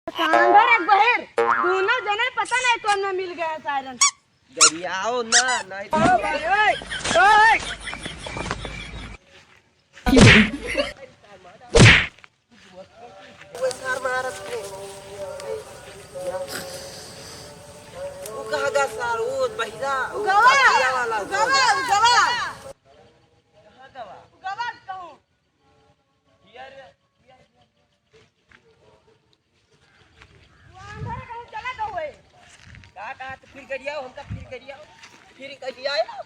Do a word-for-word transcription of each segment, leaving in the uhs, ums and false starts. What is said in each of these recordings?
सांभर एक बहिर, दूनो जने पता नहीं कौन में मिल गया सारन। गरियाओ ना, नहीं तो ओ भाई, ओए, ओए। वो सार मारत है। वो कहाँ गा सार, वो बहिरा, वो उगवा, कथिया वाला उगवा, उगवा। कहाँ गवा? उगवा कहूँ। तू अंदर कहूँ चला गए। का, का, तो फिर गरियाओ, हमका फिर गरियाओ। फिर गरियाओ।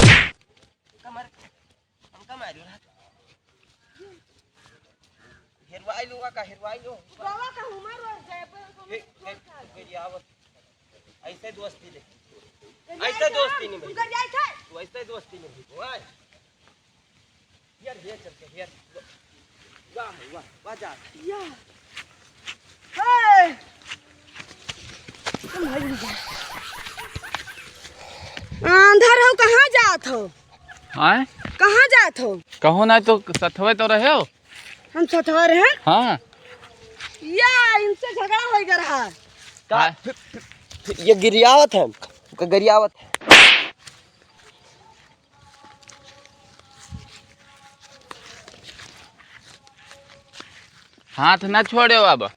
हमका मार, हमका मारियो ना। हेरवाई लो का, हेरवाई लो। बाबा का उमर हो जाए, पर फिर, फिर गरियाओ। ऐसे दोस्ती नहीं। ऐसे दोस्ती नहीं भाई। उधर जाए थे। तू ऐसे दोस्ती नहीं भाई। वाह। यार, ये चल के, यार। वाह, वाह, वाह, जा। या। हे। अंधार हो, कहाँ जात हो? आय? कहाँ जात हो? कहूँ ना तो सथवे तो रहे हो। हम सथवा रहे हैं? हाँ। या, इनसे झगड़ा हो गया रहा। का? हाँ। फिर, फिर, फिर ये गरियावत है, गरियावत है। हाथ ना छोड़े अब।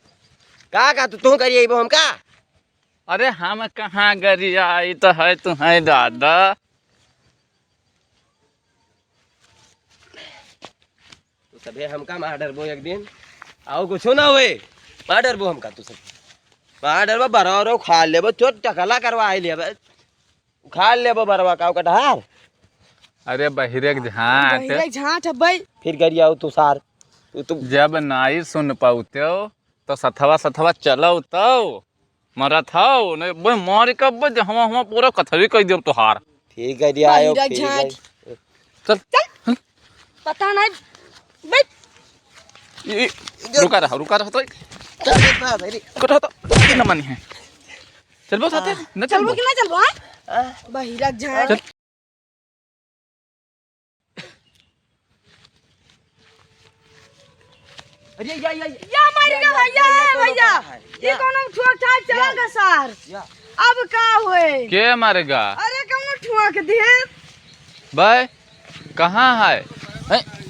का, का तू, तू गरियाइबो हमका? अरे हम कहाँ गरियाइत है तुम्हें दादा। तू सभे हमका मार डरबो एक दिन, आओ कुछो ना होए, मार डरबो हमका तू सब, मार डरबो, बरौरो खा लेबो, चोट टकला करवा लेबो। उखाड़ लेबो बरवा का ओकर डहार। अरे बहिरे के झांट। बहिरे के झांट है बई। फिर गरियाओ तू सार। तू, तू जब नाई सुन पाउते हो, तो सथवा सथवा चलो तो मरत हो। नहीं बे मार के बे हवा हवा पूरा कथवी कह देब तोहार। फिर गरियाओ, बहिरे के फिर झांट। गरि- चल। चल। पता नहीं, बैठ। ए, ए, रुका रहा, रुका रहा तो। चल, चल, चल, चल। कटा तो, ये न मानी है। चलबो साथे, हाँ। न चलबो चलबो? कि ना चलबो, हाँ? हाँ। बहिरा झांट। चल। अरे, या, या, या। या मारी का भैया, या, या, भैया। या। ये कोनो ठोक ठाक चला या। गा सार। या। अब का होए? के मारेगा? अरे, कोनो ठोक दे। बे, कहाँ है? हैं?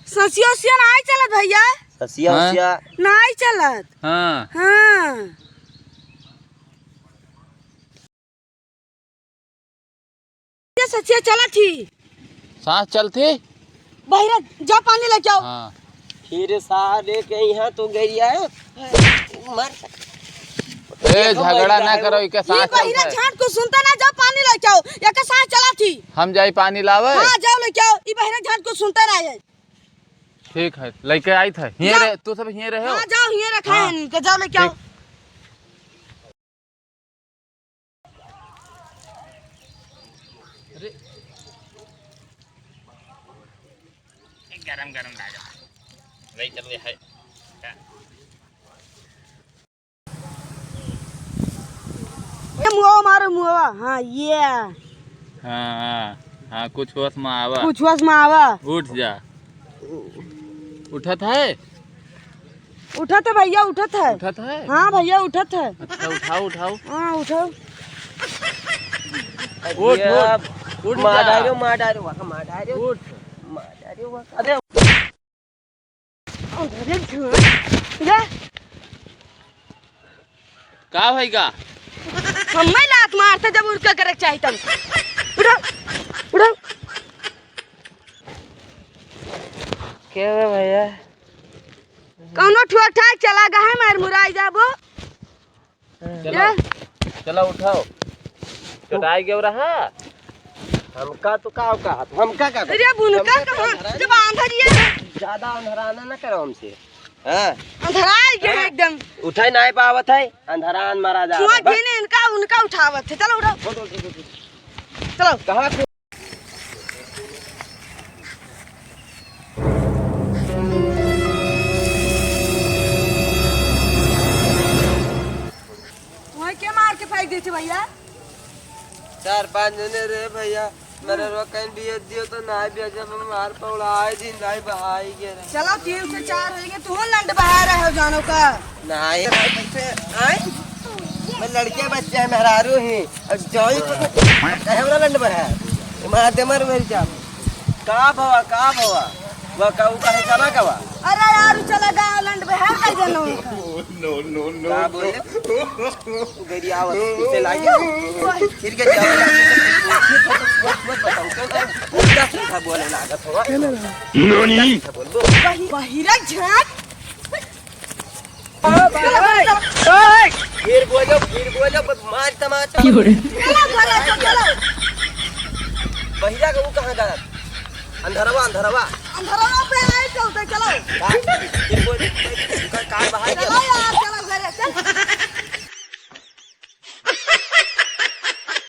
ससिया उसिया नाई चलत भैया। ससिया हाँ? उसिया। नाई चलत। हाँ। हाँ। ये सचिया चलत ही। सास चलत ही? बहिरा, जा पानी लेके आओ। हाँ। फिर सारे के यहाँ तो गरिया है। मार। ए, झगड़ा ना करो, इके सास चलत है। बहिरा झांट को सुनता ना, जा पानी लेके आओ, एके सास चलत ही। हम जाई पानी लावे? हाँ, जाओ लेके आओ, ई बहिरा झांट को सुनता ना है। ठीक है, लेके आई था। हिये रहे, तू सब हिये रहे हो? हाँ, जाओ, हिये रखा है इनके, जाओ लेके आओ। ठीक। अरे, गरम गरम राजा। वही चल रहा है। ये मुआ मारो, मुआ। हाँ, ये। हाँ, हाँ, हाँ, कुछ होश में आवा। कुछ होश में आवा। उठ जा। उठत है? उठत है भैया, उठत है। उठत है? हाँ भैया, उठत है। अच्छा, उठाओ, उठाओ। हाँ, उठाओ। उठ, ये उठ, उठ मार जा। डालो, मार डालो, वहाँ मार डालो। उठ। मार डालो, वहाँ। अरे। अरे, झूठ। ये। का होइगा? हम्मे लात मारते जब उनका करे के चाही तब। उठो, उठो। के बा भैया? कौनो ठुआ ठाक चला गा है, मार मुराई जाबो। चलो, ये? चलो उठाओ। चटाई के रहा। हमका तो का कहा, हमका का अरे अब उनका हमका कहा, का जब आंधर ये। ज्यादा अंधराना ना करो हमसे। हाँ। अंधराई गए हाँ। एकदम। उठे नहीं पावत है, अंधरान मारा जा छुआ रहा। घेने इनका, उनका उठावत है। चलो उठाओ। उठ, उठ, उठ, उठ, उठ। चलो। कहाँ से? वहाँ के मार के फेंक देते भैया? चार पाँच जने रहे भैया, मेरे रो कहीं भेज दियो तो नाहीं भेजे, हम मार पौड़ा आए दिन नाहीं बहाई गे रहे। चलो, तीन से चार होइगे, तू लंड बहाए रहे हो जानो का। नाहीं, नाहीं, कैसे आए? मैं लड़के बच्चे हैं, मेहरारू ही। अब जाई तो कहे वाला लंड बहाए। मार दे, मर मेरी जान। का भवा, का भवा? वह का, उ कहे चला गवा? अरे यार, चला गवा लंड बहाए कर देनो। No, no, no, का बोले? गरियावत, इसे लाइए। फिर के जाओ। मत, मत बताओ, क्यों कर? उल्टा सीधा बोले लागत हो। नोनी? उल्टा सीधा बोल दो। बहि-, बहिरा झाट। फिर बोलो, फिर बोलो, बस मार तमाचा। क्यों रे? चलो, चलो, चलो। बहिरा का वो कहाँ गया? अंधरवा, अंधरवा। अंधरवा पे आए चलते, चलो। का? फिर बोल, का, का बाहर चलो गया? यार,